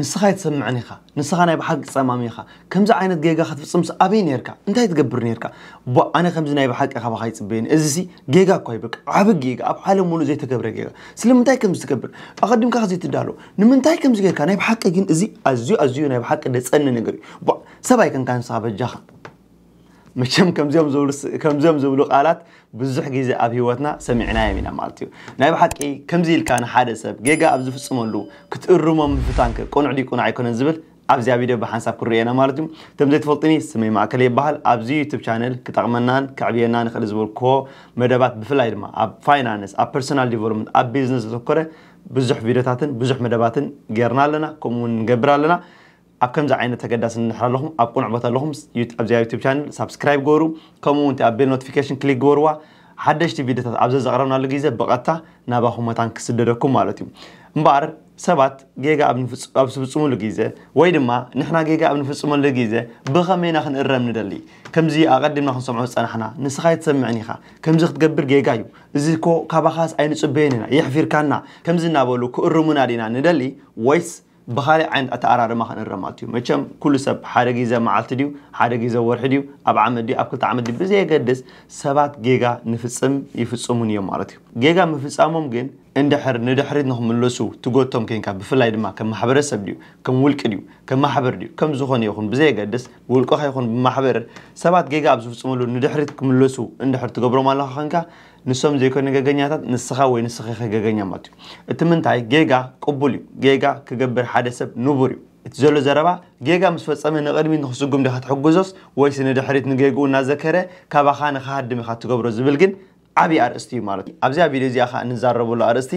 ንስኻ ኣይትሰምዕን ኢኻ። ንስኻ ናይ ብሓቂ ጸማም ኢኻ። ከምዚ ዓይነት ጌጋ ክትፍጽምስ ኣበይ ኔርካ? እንታይ ትገብር ኔርካ? ቧ፣ ኣነ ከምዚ ናይ ብሓቂ ካባኻ ኣይጽበየን። እዚሲ ጌጋ እኳ እዩ፣ በቃ ዓቢ ጌጋ፣ ኣብ ዓለም ሙሉእ ዘይተገብረ ጌጋ። ስለምንታይ ከምዚ ትገብር? ኣቐዲምካ ዘይትዳሎ። ንምንታይ ከምዚ ጌርካ? ናይ ብሓቂ ግን እዚ ኣዝዩ፣ ኣዝዩ ናይ ብሓቂ ደጸኒ ነገር እዩ። ቧ፣ ሰብ ኣይኮንካን ንስኻ በጃኻ። መቸም ከምዚኦም ዝብሉ ስ-፣ ከምዚኦም ዝብሉ ቃላት ብዙሕ ግዜ ኣብ ህይወትና ሰሚዕናዮም ኢና ማለት እዩ። ናይ ብሓቂ ከምዚ ኢልካ ንሓደ ሰብ ጌጋ ኣብ ዝፍጽመሉ ክትእርሞ ምፍታንከ ቅኑዕ ድዩ ቅኑዕ ኣይኮነን ዝብል ኣብዚኣ ቪድዮ ብሓንሳብ ክንሪኦ ኢና ማለት እዩ። እቶም ዘይትፈልጡኒ ስመይ ማእከል ይበሃል። ኣብዚ ዩቱብ ቻነል ክጠቕመናን ከዕብየናን ይኽእል ዝበልኩዎ መደባት ብፍላይ ድማ ኣብ ፋይናንስ፣ ኣብ ፐርሰናል ዲቨሎፕመንት፣ ኣብ ቢዝነስ ዘተኮረ ብዙሕ ቪድዮታትን ብዙሕ መደባትን ጌርና ኣለና፣ ከምኡ እውን ንገብር ኣለና። ኣብ ከምዚ ዓይነት ተገዳሲ እንድሕር ኣለኹም፣ ኣብ ቅኑዕ ቦታ ኣለኹም፣ ዩት-፣ ኣብዚኣ ዩቱብ ቻነል ሳብስክራይብ ግበሩ፣ ከምኡ እውን ኣብ ቤል ኖቲፊኬሽን ክሊክ ግበርዋ። ሓደሽቲ ቪድዮታት ኣብ ዘዘቕረብናሉ ግዜ ብቐጥታ ናባኹም መታን ክስደደኩም ማለት እዩ። እምበኣር ሰባት ጌጋ ኣብ ንፍጽ-፣ ኣብ ዝፍጽሙሉ ግዜ ወይ ድማ ንሕና ጌጋ ኣብ ንፍጽመሉ ግዜ ብኸመይ ኢና ክንእረም ንደሊ? ከምዚ ኣቐዲምና ክንሰምዖ ዝጸናሕና፣ "ንስኻ ኣይትሰምዕን ኢኻ፣ ከምዚ ክትገብር ጌጋ እዩ፣ እዚ እኮ ካባኻስ ኣይንጽበዮን ኢና፣ የሕፊርካና" ከምዚ እናበሉ ክእርሙና ዲና ንደሊ ወይስ ብኻልእ ዓይነት ኣተኣራርማ ክንእረም ማለት እዩ። መቸም ኩሉ ሰብ ሓደ ግዜ መዓልቲ ድዩ፣ ሓደ ግዜ ወርሒ ድዩ፣ ኣብ ዓመት ድዩ፣ ኣብ ክልተ ዓመት ድዩ፣ ብዘየገድስ ሰባት ጌጋ ንፍጽም ይፍጽሙን እዮም ማለት እዩ። ጌጋ ምፍጻሞም ግን እንድሕር ንድሕሪት ንኽምለሱ ትጎቶም ኬንካ፣ ብፍላይ ድማ ከም ማሕበረሰብ ድዩ፣ ከም ውልቂ ድዩ፣ ከም ማሕበር ድዩ፣ ከም ዝኾነ ይኹን ብዘየገድስ፣ ብውልቅኻ ይኹን ብማሕበር ሰባት ጌጋ ኣብ ዝፍጽምሉ ንድሕሪት ክምለሱ እንድሕር ትገብሮም ኣለኻ ኸንካ፣ ንሶም ዘይኮኑ ገገኛታት ንስኻ ወይ ንስኺ ኢኺ ገገኛ ማለት እዩ። እቲ ምንታይ ጌጋ ቅቡል እዩ። ጌጋ ክገብር ሓደ ሰብ ንቡር እዩ። እቲ ዘሎ ዘረባ ጌጋ ምስ ፈጸመ ንቕድሚት ንኽስጉም ዲኻ ትሕግዞስ ወይስ ንድሕሪት ንጌግኡ እናዘከረ ካባኻ ንኽሃድም ኢኻ ትገብሮ ዝብል ግን ዓብዪ ኣርእስቲ እዩ ማለት እዩ። ኣብዚኣ ቪድዮ እዚኣ ኸኣ እንዛረበሉ ኣርእስቲ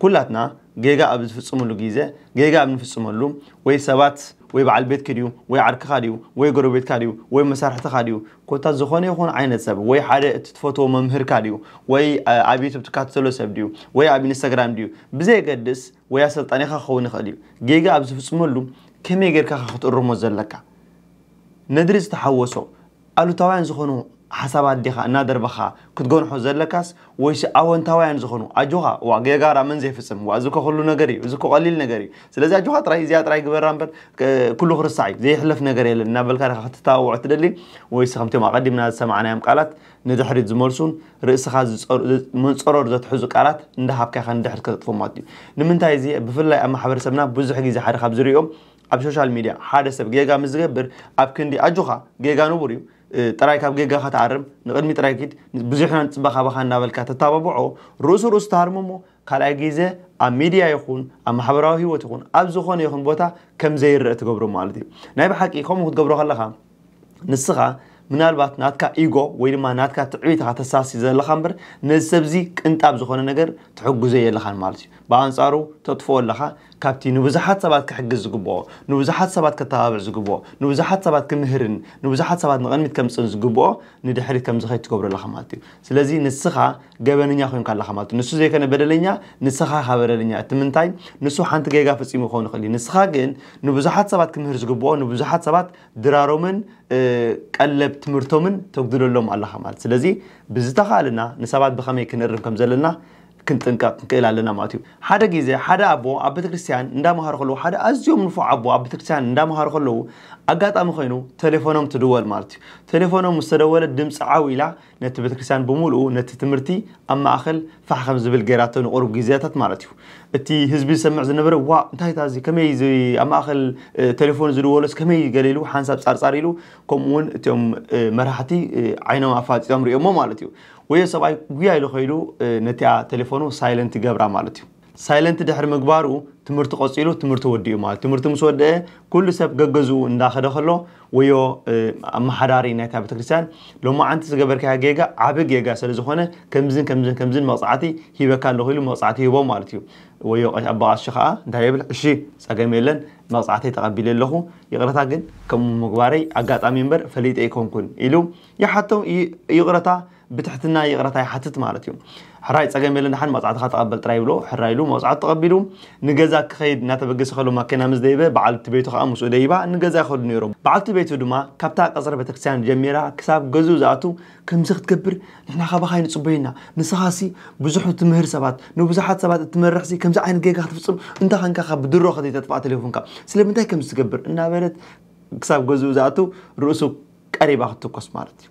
ኩላትና ጌጋ ኣብ ዝፍጽምሉ ግዜ፣ ጌጋ ኣብ ንፍጽመሉ ወይ ሰባት ወይ በዓል ቤትኪ ድዩ ወይ ዓርክኻ ድዩ ወይ ጎረቤትካ ድዩ ወይ መሳርሕትኻ ድዩ ኮታ ዝኾነ ይኹን ዓይነት ሰብ ወይ ሓደ እቲ ትፈትዎ መምህርካ ድዩ ወይ ኣብ ዩቱብ ትከታተሎ ሰብ ድዩ ወይ ኣብ ኢንስታግራም ድዩ ብዘየገድስ ወይ ኣሰልጣኒኻ ክኸውን ይኽእል እዩ። ጌጋ ኣብ ዝፍጽመሉ ከመይ ጌርካ ክትእርሞ ዘለካ ነድሪ ዝተሓወሶ ኣሉታውያን ዝኾኑ ሓሳባት ዲኻ እናደርበኻ ክትገንሖ ዘለካስ ወይስ ኣወንታውያን ዝኾኑ ኣጆኻ ዋ ጌጋ ራመን ዘይፍጽም ዋ እዚ እኮ ኩሉ ነገር እዩ እዚ እኮ ቀሊል ነገር እዩ ስለዚ ኣጆኻ ጥራይ እዚኣ ጥራይ ግበራ እምበር ኩሉ ክርስዕ እዩ ዘይሕለፍ ነገር የለን እናበልካ ዲኻ ክትተባብዖ ትደሊ ወይስ ከምቲኦም ኣቐዲምና ዝሰማዕናዮም ቃላት ንድሕሪት ዝመልሱን ርእስኻ መንጸሮር ዘትሕዙ ቃላት እንዳሃብካ ኢኻ ንድሕሪት ከተጥፎ ማለት እዩ ንምንታይ እዚ ብፍላይ ኣብ ማሕበረሰብና ብዙሕ ግዜ ሓደ ካብ ዝሪኦም ኣብ ሶሻል ሚድያ ሓደ ሰብ ጌጋ ምስ ዝገብር ኣብ ክንዲ ኣጆኻ ጌጋ ንቡር እዩ ጥራይ ካብ ጌጋኻ ተኣርም ንቕድሚ ጥራይ ኪድ ብዙሕና ንፅበ ካባኻ እናበልካ ተታባብዖ ርእሱ ርእሱ ተሃርሞ እሞ ካልኣይ ግዜ ኣብ ሚድያ ይኹን ኣብ ማሕበራዊ ህይወት ይኹን ኣብ ዝኾነ ይኹን ቦታ ከም ዘይረአ ትገብሮ ማለት እዩ ናይ ብሓቂ ከምኡ ክትገብሮ ከለኻ ንስኻ ምናልባት ናትካ ኢጎ ወይ ድማ ናትካ ትዕቢት ኢኻ ተሳሲ ዘለኻ እምበር ነዚ ሰብዚ ቅንጣብ ዝኾነ ነገር ትሕግዞ የለኻን ማለት እዩ። ብኣንጻሩ ተጥፍኦ ኣለኻ ካብቲ ንብዙሓት ሰባት ክሕግዝ ዝግብኦ፣ ንብዙሓት ሰባት ከተባብዕ ዝግብኦ፣ ንብዙሓት ሰባት ክምህርን ንብዙሓት ሰባት ንቕድሚት ከምጽእን ዝግብኦ ንድሕሪት ከም ዝኸይድ ትገብሮ ኣለኻ ማለት እዩ። ስለዚ ንስኻ ገበነኛ ኮይንካ ኣለኻ ማለት እዩ። ንሱ ዘይኮነ በደለኛ ንስኻ ኢኻ በደለኛ። እቲ ምንታይ ንሱ ሓንቲ ጌጋ ፈጺሙ ክኸውን ይኽእል እዩ። ንስኻ ግን ንብዙሓት ሰባት ክምህር ዝግብኦ ንብዙሓት ሰባት ድራሮምን ቀለብ ትምህርቶምን ተጉድለሎም ኣለኻ ማለት ስለዚ ብዝተኻእለና ንሰባት ብኸመይ ክንእርም ከም ዘለና ክንጥንቀቕ ክንክእል ኣለና ማለት እዩ ሓደ ግዜ ሓደ ኣቦ ኣብ ቤተክርስትያን እንዳመሃሩ ከለዉ ሓደ ኣዝዮም ንፉዕ ኣቦ ኣብ ቤተክርስትያን እንዳመሃሩ ከለዉ ኣጋጣሚ ኮይኑ ቴሌፎኖም ትድወል ማለት እዩ ቴሌፎኖም ምስ ተደወለ ድምፂ ዓው ኢላ ነቲ ቤተክርስትያን ብምሉኡ ነቲ ትምህርቲ ኣብ ማእኸል ፋሕ ከም ዝብል ገይራቶ ንቑሩብ ግዜታት ማለት እዩ። እቲ ህዝቢ ዝሰምዕ ዝነበረ ዋእ እንታይ እታ እዚ ከመይ እዚ ኣብ ማእኸል ቴሌፎን ዝድወሎስ ከመይ ገለ ኢሉ ሓንሳብ ፃርፃር ኢሉ ከምኡ እውን እቲኦም መራሕቲ ዓይኖም ኣፋጢጦም ሪኦሞ ማለት እዩ። ወዮ ሰብኣይ ጉያ ኢሉ ከይዱ ነቲኣ ቴሌፎኑ ሳይለንት ይገብራ ማለት እዩ። ሳይለንት ድሕሪ ምግባሩ ትምህርቲ ቀፂሉ ትምህርቲ ወዲኡ ማለት ትምህርቲ ምስ ወደአ ኩሉ ሰብ ገገዝኡ እንዳኸደ ከሎ ወዮ ኣመሓዳሪ ናይታ ቤተክርስትያን ሎማዓንቲ ዝገበርካያ ጌጋ ዓቢ ጌጋ ስለ ዝኾነ ከምዝን ከምዝን ከምዝን መቕፃዕቲ ሂበካ ኣለኹ ኢሉ መቕፃዕቲ ሂቦ ማለት እዩ። ወዮ ኣባ ቀሺ ከዓ እንታይ ይብል እሺ ፀገም የለን መቕፃዕተይ ተቐቢለ ኣለኹ ይቕረታ ግን ከምኡ ምግባረይ ኣጋጣሚ እምበር ፈሊጠ ኣይኮንኩን ኢሉ ይሓቶም ይቕረታ ብትሕትና ይቕረታ ይሓትት ማለት እዩ። ሕራይ ጸገም የለን፣ ደሓን መቕጻዕትኻ ተቐበል ጥራይ ይብሎ። ሕራይ ኢሉ መቕጻዕቱ ተቐቢሉ ንገዛ ክኸይድ እናተበገሰ ከሎ፣ ማኪና ምስ ደይበ፣ በዓልቲ ቤቱ ከኣ ምስኡ ደይባ ንገዛ ይኸዱ ነይሮም። በዓልቲ ቤቱ ድማ ካብታ ቀጽሪ ቤተክርስትያን ጀሚራ ክሳብ ገዝኡ ዝኣቱ ከምዚ ክትገብር ንሕና ካባኻ ኣይንጽበይና። ንስኻሲ ብዙሕ ትምህር ሰባት፣ ንብዙሓት ሰባት እትመርሕሲ ከምዚ ዓይነት ጌጋ ክትፍጽም እንታይ ኻንካ ካብ ብድሮ ከዘይተጥፍኣ ቴሌፎንካ ስለምንታይ ከምዚ ትገብር እናበለት ክሳብ ገዝኡ ዝኣቱ ርእሱ ቀሪባ ክትትኮስ ማለት እዩ።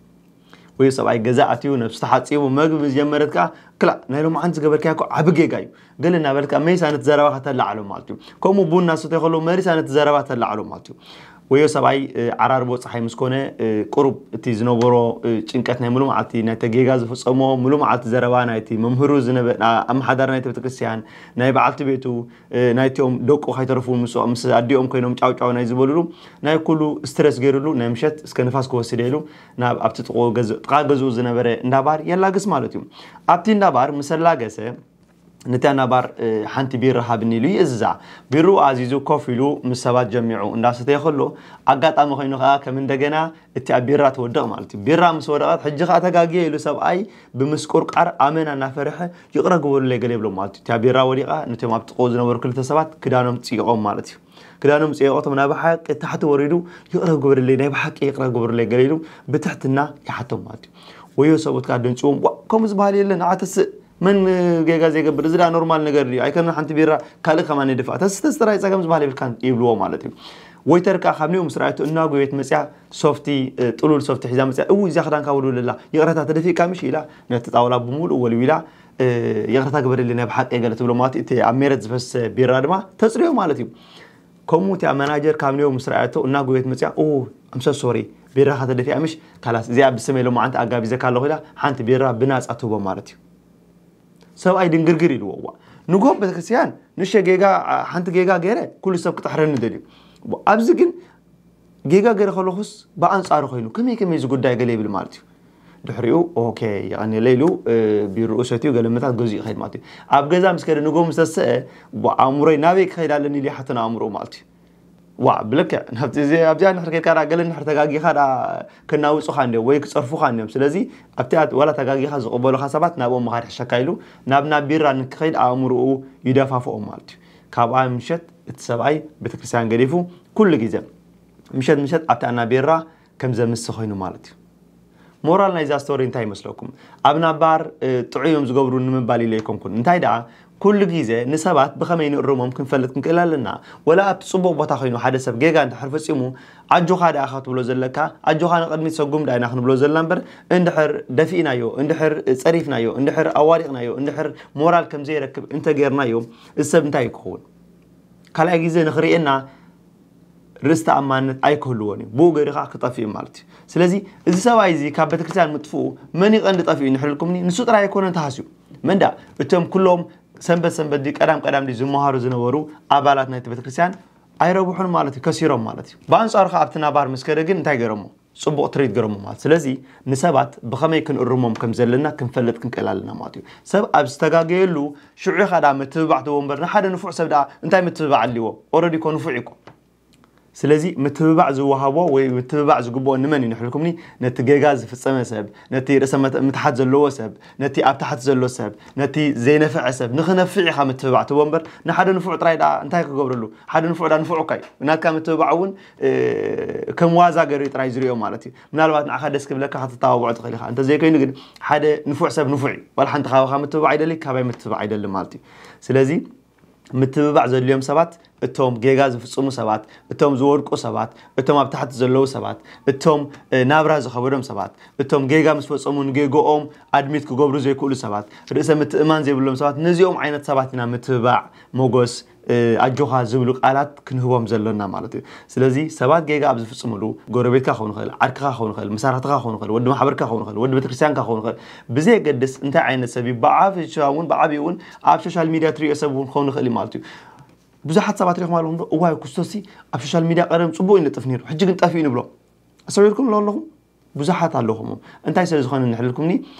ወይ ሰብኣይ ገዛ ኣትዩ ነብሱ ተሓጺቡ መግቢ ምስ ጀመረት ከኣ ክላእ ናይ ሎምዓንቲ ዝገበርካዮ እኮ ዓቢ ጌጋ እዩ ገለ እናበልካ መሪሳ ነቲ ዘረባ ከተላዕሎ ማለት እዩ። ከምኡ ቡን እናሰተየ ከሎ መሪሳ ነቲ ዘረባ ተላዕሎ ማለት እዩ። ወዮ ሰብኣይ ዓራርቦ ፀሓይ ምስ ኮነ ቁሩብ እቲ ዝነበሮ ጭንቀት ናይ ሙሉ መዓልቲ ናይቲ ጌጋ ዝፈፀሞ ሙሉ መዓልቲ ዘረባ ናይቲ መምህሩ ዝነበ ኣመሓዳሪ ናይቲ ቤተክርስትያን ናይ በዓልቲ ቤቱ ናይቲኦም ደቁ ከይተረፉ ምስ ኣዲኦም ኮይኖም ጫውጫው ናይ ዝበልሉ ናይ ኩሉ ስትረስ ገይሩሉ ናይ ምሸት እስከ ንፋስ ክወስድ ኢሉ ናብ ኣብቲ ጥቓ ገዝኡ ዝነበረ እንዳባር የላግስ ማለት እዩ። ኣብቲ እንዳባር ምስ ኣላገሰ ነቲ ኣናባር ሓንቲ ቢራ ሃብኒ ኢሉ ይእዝዛ። ቢርኡ ኣዚዙ ኮፍ ኢሉ ምስ ሰባት ጀሚዑ እንዳሰተየ ከሎ ኣጋጣሚ ኮይኑ ከኣ ከም እንደገና እቲኣ ቢራ ትወድቕ ማለት እዩ። ቢራ ምስ ወደቐት ሕጂ ከኣ ተጋግየ ኢሉ ሰብኣይ ብምስቁርቃር ኣመና እናፈርሐ ይቕረ ግበሩለይ ገለ ይብሎም ማለት እዩ። እቲኣ ቢራ ወዲቓ ነቶም ኣብ ጥቕኡ ዝነበሩ ክልተ ሰባት ክዳኖም ጽይቖም ማለት እዩ። ክዳኖም ጽይቖቶም ናብ ሓቂ ታሕቲ ወሪዱ ይቕረ ግበሩለይ፣ ናይ ብሓቂ ይቕረ ግበሩለይ ገለ ኢሉ ብትሕትና ይሓቶም ማለት እዩ። ወዮ ሰብኡት ከኣ ደንጽዎም ዋ ከምኡ ዝበሃል የለን ንዓ ተስእ መን ጌጋ ዘይገብር እዚ ደኣ ኖርማል ነገር ድዩ ኣይከምን ሓንቲ ቢራ ካልእ ከማን ይድፋእ ተስተስተራይ ጸገም ዝበሃል የብልካን ይብልዎ ማለት እዩ። ወይተር ከኣ ካብ ኒኡ ምስ ረኣየቶ እናጎየት መጽያ ሶፍቲ ጥሉል ሶፍቲ ሒዛ መጽያ እው እዚኣ ክዳንካ ወልውለላ ይቕረታ ተደፊእካ ምሽ ኢላ ነቲ ጣውላ ብምሉእ ወልዊላ ይቕረታ ግበርልኝ ናይ ብሓቂ ገለ ትብሎ ማለት እቲ ኣብ ሜረት ዝፈሰ ቢራ ድማ ተጽርዮ ማለት እዩ። ከምኡ እቲኣ መናጀር ካብ ኒዮ ምስ ረኣየቶ እናጎየት መጽያ ኦ ኣምሰ ሶሪ ቢራኻ ተደፊኣ ምሽ ካላስ እዚኣ ብስመይ ሎማዓንቲ ኣጋቢዘካ ኣለኹ ኢላ ሓንቲ ቢራ ብናጻ ትህቦ ማለት እዩ። ሰብኣይ ድንግርግር ኢልዎ እዋ ንጎ ቤተክርስትያን ንሸ ጌጋ ሓንቲ ጌጋ ገይረ ኩሉ ሰብ ክጥሕረኒ ደልዩ ኣብዚ ግን ጌጋ ገይረ ከለኹስ ብኣንጻሩ ኮይኑ ከመይ ከመይ እዚ ጉዳይ ገለ ይብል ማለት እዩ። ድሕሪኡ ኦኬ የቐንየለ ኢሉ ቢርኡ ሰትዩ ገለ መታት ገዚኡ ይኸይድ ማለት እዩ። ኣብ ገዛ ምስ ከደ ንጎ ምስ ተስአ ኣእምሮይ ናበይ ክኸይድ ኣለኒ ኢሉ ይሓቶ ንኣእምሮኡ ማለት እዩ። ዋ ብልክዕ ናብቲ እዚ ኣብዚኣ እንድሕር ከይድካ ደኣ ገለ እንድሕር ተጋጊኻ ደኣ ከናውጹኻ እንድዮም ወይ ክጸርፉኻ እንድዮም። ስለዚ ኣብቲ ዋላ ተጋጊኻ ዝቕበሉኻ ሰባት ናብኦም ምኻድ ይሕሸካ ኢሉ ናብ ናብ ቢራ ንክኸይድ ኣእምሮኡ ይደፋፍኦም ማለት እዩ። ካብኣ ምሸት እቲ ሰብኣይ ቤተክርስትያን ገዲፉ ኩሉ ግዜ ምሸት ምሸት ኣብቲ ኣናቤራ ከም ዘምሲ ኮይኑ ማለት እዩ። ሞራል ናይዛ ስቶሪ እንታይ ይመስለኩም? ኣብ ናባር ጥዑይ እዮም ዝገብሩ ንምባል ኢለ ኣይኮንኩን። እንታይ ደኣ ኩሉ ግዜ ንሰባት ብኸመይ ንእርሞም ክንፈልጥ ክንክእል ኣለና። ወላ ኣብቲ ጽቡቕ ቦታ ኮይኑ ሓደ ሰብ ጌጋ እንድሕር ፈጺሙ ኣጆኻ ደኣ ኢኻ ትብሎ ዘለካ፣ ኣጆኻ ንቕድሚት ሰጉም ደኣ ኢና ክንብሎ ዘለና እምበር እንድሕር ደፊእናዮ፣ እንድሕር ጸሪፍናዮ፣ እንድሕር ኣዋዲቕናዮ፣ እንድሕር ሞራል ከም ዘይረክብ እንተጌርናዮ እዚ ሰብ እንታይ እዩ ክኸውን? ካልኣይ ግዜ ንኽርእየና ርእስቲ ኣማንነት ኣይክህልዎን እዩ ብኡ ገይሩ ከዓ ክጠፍእ እዩ ማለት እዩ። ስለዚ እዚ ሰብኣይ እዚ ካብ ቤተክርስትያን ምጥፍኡ መን ይቐንዲ ጠፍኡ ንሕልልኩምኒ ንሱ ጥራይ ኣይኮነን ተሃስዩ መንዳ እቶም ኩሎም ሰንበት ሰንበት ድዩ ቀዳም ቀዳም ድዩ ዝመሃሩ ዝነበሩ ኣባላት ናይቲ ቤተክርስትያን ኣይረብሑን ማለት እዩ ከሲሮም ማለት እዩ። ብኣንፃሩ ከዓ ኣብቲ ናባር ምስ ከደ ግን እንታይ ገይሮሞ? ጽቡቕ ትሪት ገረሙ ማለት ስለዚ ንሰባት ብኸመይ ክንእርሞም ከም ዘለና ክንፈልጥ ክንክእል ኣለና ማለት እዩ። ሰብ ኣብ ዝተጋገየሉ ሽዑ ኢኻ ደኣ ምትብባዕ ትህቦ እምበር ንሓደ ንፉዕ ሰብ ደኣ እንታይ ምትብባዕ ኣልዎ? ኦረዲ እኮ ንፉዕ እዩ እኮ። ስለዚ ምትብባዕ ዝወሃቦ ወይ ምትብባዕ ዝግብኦ ንመን እዩ ንሕልኩምኒ? ነቲ ጌጋ ዝፍጸመ ሰብ፣ ነቲ ርእሰ ምትሓት ዘለዎ ሰብ፣ ነቲ ኣብ ታሕቲ ዘሎ ሰብ፣ ነቲ ዘይነፍዐ ሰብ ንኽነፍዕ ኢኻ ምትብባዕ ትህቦ እምበር ንሓደ ንፉዕ ጥራይ ደኣ እንታይ ክገብረሉ? ሓደ ንፉዕ ደኣ ንፉዕ እኳ እዩ። ናትካ ምትብባዕ እውን ከም ዋዛ ገይሩ ጥራይ ዝሪኦ ማለት እዩ። ምናልባት ንዓኻ ደስ ክብለካ ክትተባብዖ ትኽእል ኢኻ። እንተዘይኮይኑ ግን ሓደ ንፉዕ ሰብ ንፉዕ እዩ። ዋላ ሓንቲ ካባኻ ምትብባዕ ኣይደሊ፣ ካባይ ምትብባዕ ኣይደሊ ማለት እዩ። ስለዚ ምትብባዕ ዘድልዮም ሰባት እቶም ጌጋ ዝፍጽሙ ሰባት፣ እቶም ዝወድቁ ሰባት፣ እቶም ኣብ ታሕቲ ዘለዉ ሰባት፣ እቶም ናብራ ዝኸበዶም ሰባት፣ እቶም ጌጋ ምስ ፈጸሙ ንጌግኦም ኣድሚት ክገብሩ ዘይክእሉ ሰባት፣ ርእሰ ምትእማን ዘይብሎም ሰባት፣ ነዚኦም ዓይነት ሰባት ኢና ምትብባዕ፣ ሞጎስ፣ ኣጆኻ ዝብሉ ቃላት ክንህቦም ዘሎና ማለት እዩ። ስለዚ ሰባት ጌጋ ኣብ ዝፍጽምሉ ጎረቤትካ ክኸውን ይኽእል፣ ዓርክኻ ክኸውን ይኽእል፣ መሳርሕትኻ ክኸውን ይኽእል፣ ወዲ ማሕበርካ ክኸውን ይኽእል፣ ወዲ ቤተክርስትያንካ ክኸውን ይኽእል፣ ብዘየገድስ እንታይ ዓይነት ሰብ እዩ ብዓፍሻ እውን ብዓብኡ እውን ኣብ ሶሻል ሚድያ ትሪኦ ሰብ እውን ክኸውን ይኽእል እዩ ማለት እዩ። ብዙሓት ሰባት ሪኢኹም ኣለኹም ዶ እዋይ ኩስቶሲ ኣብ ሶሻል ሚድያ ቀደም ጽቡቕ ይነጥፍ ነይሩ ሕጂ ግን ጠፊኡ ንብሎ ኣስተውዒልኩም ዶ ኣለኹም? ብዙሓት ኣለኹም እንታይ ስለ ዝኾነ ንሕልልኩምኒ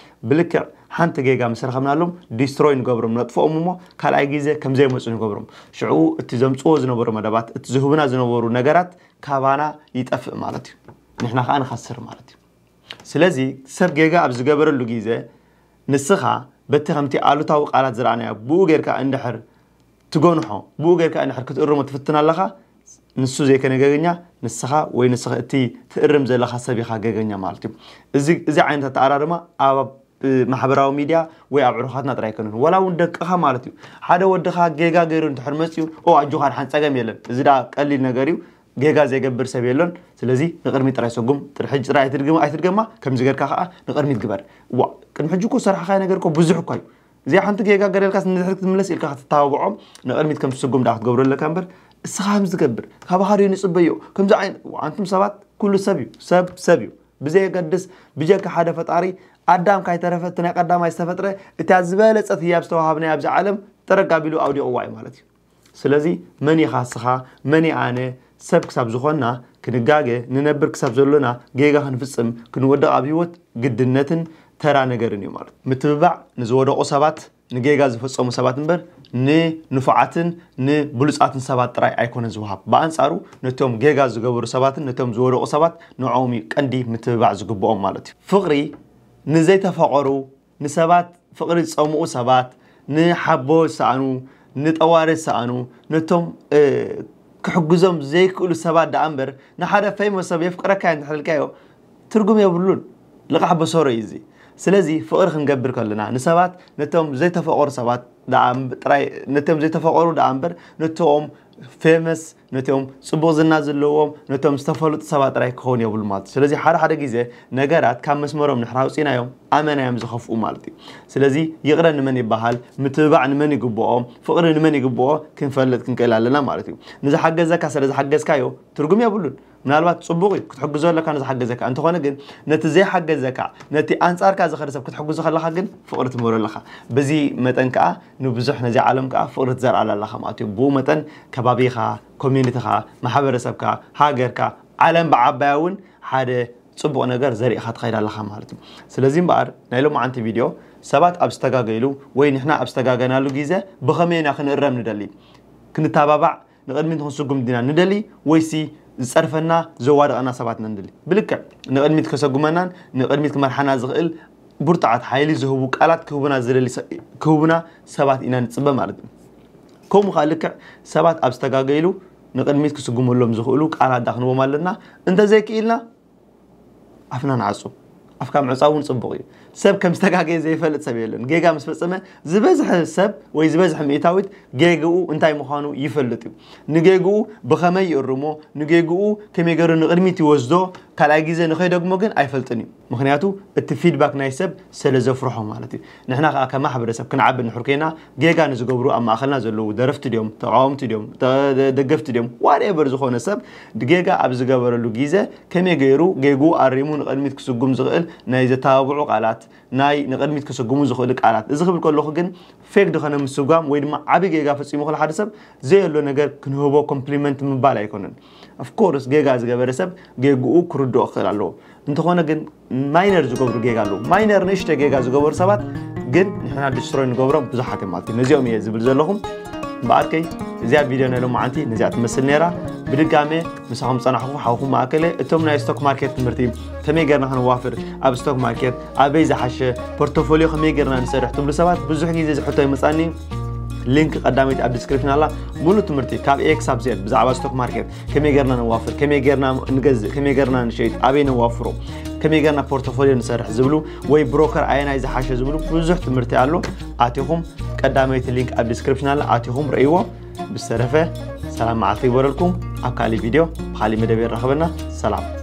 ብልክዕ ሓንቲ ጌጋ ምስ ረኸብናሎም ዲስትሮይ ንገብሮም ነጥፍኦም እሞ ካልኣይ ግዜ ከም ዘይመፁ ንገብሮም ሽዑ እቲ ዘምፅዎ ዝነበሩ መደባት እቲ ዝህቡና ዝነበሩ ነገራት ካባና ይጠፍእ ማለት እዩ ንሕና ከዓ ንኸስር ማለት እዩ ስለዚ ሰብ ጌጋ ኣብ ዝገበረሉ ግዜ ንስኻ በቲ ከምቲ ኣሉታዊ ቃላት ዝረኣናዮ ብኡ ጌርካ እንድሕር ትጎንሖ፣ ብኡ ጌርካ እንድሕር ክትእርሞ ትፍትን ኣለኻ፣ ንሱ ዘይከነ ገገኛ ንስኻ ወይ ንስኻ እቲ ትእርም ዘለኻ ሰብ ኢኻ ገገኛ ማለት እዩ። እዚ ዓይነት ኣተኣራርማ ኣብ ማሕበራዊ ሚድያ ወይ ኣብ ዕሩኻትና ጥራይ ኣይኮነን፣ ዋላ እውን ደቅኻ ማለት እዩ። ሓደ ወድኻ ጌጋ ገይሩ እንድሕር መፅዩ ኦ ኣጆኻ ድሓን ፀገም የለን፣ እዚ ዳ ቀሊል ነገር እዩ፣ ጌጋ ዘይገብር ሰብ የሎን። ስለዚ ንቕድሚት ጥራይ ሰጉም፣ ጥሪ ሕጂ ጥራይ ኣይትድግማ ኣይትድገማ፣ ከምዚ ጌርካ ከዓ ንቕድሚት ግበር። ዋ ቅድሚ ሕጂ እኮ ዝሰርሕኻዮ ነገር እኮ ብዙሕ እኳ እዩ። እዚኣ ሓንቲ ጌጋ ገረልካስ ንድሕሪት ክትምለስ ኢልካ ክትተባብዖም ንቕድሚት ከም ትስጉም ዳ ክትገብሮ ኣለካ እምበር እስኻ ከም ዝገብር ካባኻ ድዩ ንፅበዮ ከምዚ ዓይነት። ኣንቱም ሰባት ኩሉ ሰብ እዩ፣ ሰብ ሰብ እዩ ብዘየገድስ ብጀካ ሓደ ፈጣሪ ኣዳም ካይተረፈ እቲ ናይ ቀዳማይ ዝተፈጥረ እታ ዝበለፀት ህያብ ዝተዋሃብናያ ኣብዚ ዓለም ጥረግ ኣቢሉ ኣውዲቕዋ እዩ ማለት እዩ። ስለዚ መን ኢኻ እስኻ፣ መን ኣነ ሰብ ክሳብ ዝኾንና ክንጋገ ንነብር ክሳብ ዘሎና ጌጋ ክንፍፅም ክንወድቕ ኣብ ህይወት ግድነትን ተራ ነገርን እዩ ማለት። ምትብባዕ ንዝወደቑ ሰባት ንጌጋ ዝፈፀሙ ሰባት እምበር ንንፉዓትን ንብሉፃትን ሰባት ጥራይ ኣይኮነን ዝወሃብ። ብኣንፃሩ ነቶም ጌጋ ዝገበሩ ሰባትን ነቶም ዝወደቑ ሰባት ንዕኦም እዩ ቀንዲ ምትብባዕ ዝግብኦም ማለት እዩ። ፍቕሪ ንዘይተፈቐሩ ንሰባት ፍቕሪ ዝፀምኡ ሰባት፣ ንሓቦ ዝሰኣኑ፣ ንጠዋሪ ዝሰኣኑ፣ ነቶም ክሕግዞም ዘይክእሉ ሰባት ደኣ እምበር ንሓደ ፈይሞ ሰብ የፍቅረካ እንድሕር ኢልካዮ ትርጉም የብሉን። ልቓሕ በሰሮ እዩ እዚ። ስለዚ ፍቕሪ ክንገብር ከለና ንሰባት ነቶም ዘይተፈቐሩ ሰባት ደኣ እም- ጥራይ ነቶም ዘይተፈቐሩ ደኣ እምበር ነቶም ፌመስ ነቶም ፅቡቕ ዝና ዘለዎም ነቶም ዝተፈለጡ ሰባት ጥራይ ክኸውን የብሉ ማለት እዩ። ስለዚ ሓደ ሓደ ግዜ ነገራት ካብ መስመሮም ንሕር ኣውፂናዮም ኣመና እዮም ዝኸፍኡ ማለት እዩ። ስለዚ ይቕረ ንመን ይበሃል፣ ምትብባዕ ንመን ይግብኦ፣ ፍቕሪ ንመን ይግብኦ ክንፈልጥ ክንክእል ኣለና ማለት እዩ። ንዝሓገዘካ ስለ ዝሓገዝካዮ ትርጉም የብሉን። ምናልባት ፅቡቕ እዩ ክትሕግዞ ኣለካ ንዝሓገዘካ፣ እንተኾነ ግን ነቲ ዘይሓገዘካ ነቲ ኣንፃርካ ዝኸደ ሰብ ክትሕግዞ ከለካ ግን ፍቕሪ ትምህሮ ኣለካ። በዚ መጠን ከዓ ንብዙሕ ነዚ ዓለም ከዓ ፍቕሪ ትዘርኣላ ኣለካ ማለት እዩ። ብኡ መጠን ከባቢኻ፣ ኮሚኒቲኻ፣ ማሕበረሰብካ፣ ሃገርካ፣ ዓለም ብዓባያ እውን ሓደ ፅቡቕ ነገር ዘሪእኻ ትኸይድ ኣለኻ ማለት እዩ። ስለዚ እምበኣር ናይ ሎማዓንቲ ቪድዮ ሰባት ኣብ ዝተጋገይሉ ወይ ንሕና ኣብ ዝተጋገናሉ ግዜ ብኸመይ ኢና ክንእረም ንደሊ? ክንተባባዕ ንቕድሚት ክንስጉም ዲና ንደሊ ወይሲ ዝፀርፈና ዘዋድቐና ሰባት ኢና ንደሊ? ብልክዕ ንቕድሚት ከሰጉመናን ንቕድሚት ክመርሓና ዝኽእል ብርቱዓት ሓይሊ ዝህቡ ቃላት ክህቡና ዝደሊ ሰ- ክህቡና ሰባት ኢና ንፅበ ማለት እዩ። ከምኡ ከዓ ልክዕ ሰባት ኣብ ዝተጋገይሉ ንቕድሚት ክስጉመሎም ዝኽእሉ ቃላት ዳ ክንቦም ኣለና። እንተዘይክኢልና ኣፍና ንዓፁ። ኣፍካ ምዕፃው እውን ፅቡቕ እዩ። ሰብ ከም ዝተጋገየ ዘይፈልጥ ሰብ የለን። ጌጋ ምስ ፈፀመ ዝበዝሐ ሰብ ወይ ዝበዝሐ ሚእታዊት ጌግኡ እንታይ ምዃኑ ይፈልጥ እዩ። ንጌግኡ ብኸመይ ይእርሞ፣ ንጌግኡ ከመይ ገይሩ ንቕድሚት ይወስዶ፣ ካልኣይ ግዜ ንኸይደግሞ ግን ኣይፈልጥን እዩ። ምክንያቱ እቲ ፊድባክ ናይ ሰብ ስለ ዘፍርሖ ማለት እዩ። ንሕና ከዓ ከም ማሕበረሰብ ክንዓቢ እንድሕር ኮይና ጌጋ ንዝገብሩ ኣብ ማእኸልና ዘለዉ ደረፍቲ ድዮም፣ ተቃወምቲ ድዮም፣ ተ- ደገፍቲ ድዮም፣ ዋትኤቨር ዝኾነ ሰብ ጌጋ ኣብ ዝገበረሉ ግዜ ከመይ ገይሩ ጌግኡ ኣሪሙ ንቕድሚት ክስጉም ዝኽእል ናይ ዘተባብዑ ቃላት፣ ናይ ንቕድሚት ክስጉሙ ዝኽእሉ ቃላት። እዚ ክብል ከለኹ ግን ፌክ ዝኾነ ምስጓም ወይ ድማ ዓቢ ጌጋ ፈፂሙ ከሎ ሓደ ሰብ ዘየሎ ነገር ክንህቦ ኮምፕሊመንት ምባል ኣይኮነን። ኦፍኮርስ ጌጋ ዝገበረ ሰብ ጌግኡ ክርድኦ ክኽእል ኣለዎ። እንተኾነ ግን ማይነር ዝገብሩ ጌጋ ኣለዉ። ማይነር ንእሽተ ጌጋ ዝገበሩ ሰባት ግን ንሕና ዲስትሮይ ንገብሮም ብዙሓት እዮም ማለት እዩ። ነዚኦም እየ ዝብል ዘለኹም። እምበኣርከይ እዚኣ ቪድዮ ናይ ሎማዓንቲ ነዚኣ ትመስል ነይራ። ብድጋሜ ምሳኹም ጸናሕኹ ሓውኹም ማእከለ። እቶም ናይ ስቶክ ማርኬት ትምህርቲ ከመይ ጌርና ክንዋፍር ኣብ ስቶክ ማርኬት ኣበይ ዝሓሸ ፖርቶፎሊዮ ከመይ ጌርና ንሰርሕ ትብሉ ሰባት ብዙሕ ግዜ ዝሕቶ ይመጻኒ። ሊንክ ቀዳመይቲ ኣብ ዲስክሪፕሽን ኣላ። ሙሉ ትምህርቲ ካብ ኤ ክሳብ ዜድ ብዛዕባ ስቶክ ማርኬት ከመይ ጌርና ነዋፍር፣ ከመይ ጌርና ንገዝእ፣ ከመይ ጌርና ንሸይጥ፣ ኣበይ ነዋፍሮ፣ ከመይ ጌርና ፖርቶፎሊዮ ንሰርሕ ዝብሉ ወይ ብሮከር ኣየናይ ዝሓሸ ዝብሉ ብዙሕ ትምህርቲ ኣሎ። ኣቲኹም ቀዳመይቲ ሊንክ ኣብ ዲስክሪፕሽን ኣላ፣ ኣቲኹም ረእይዎ። ብዝተረፈ ሰላም መዓልቲ ይበረልኩም። ኣብ ካሊእ ቪድዮ ብካሊእ መደብ የራኽበና። ሰላም።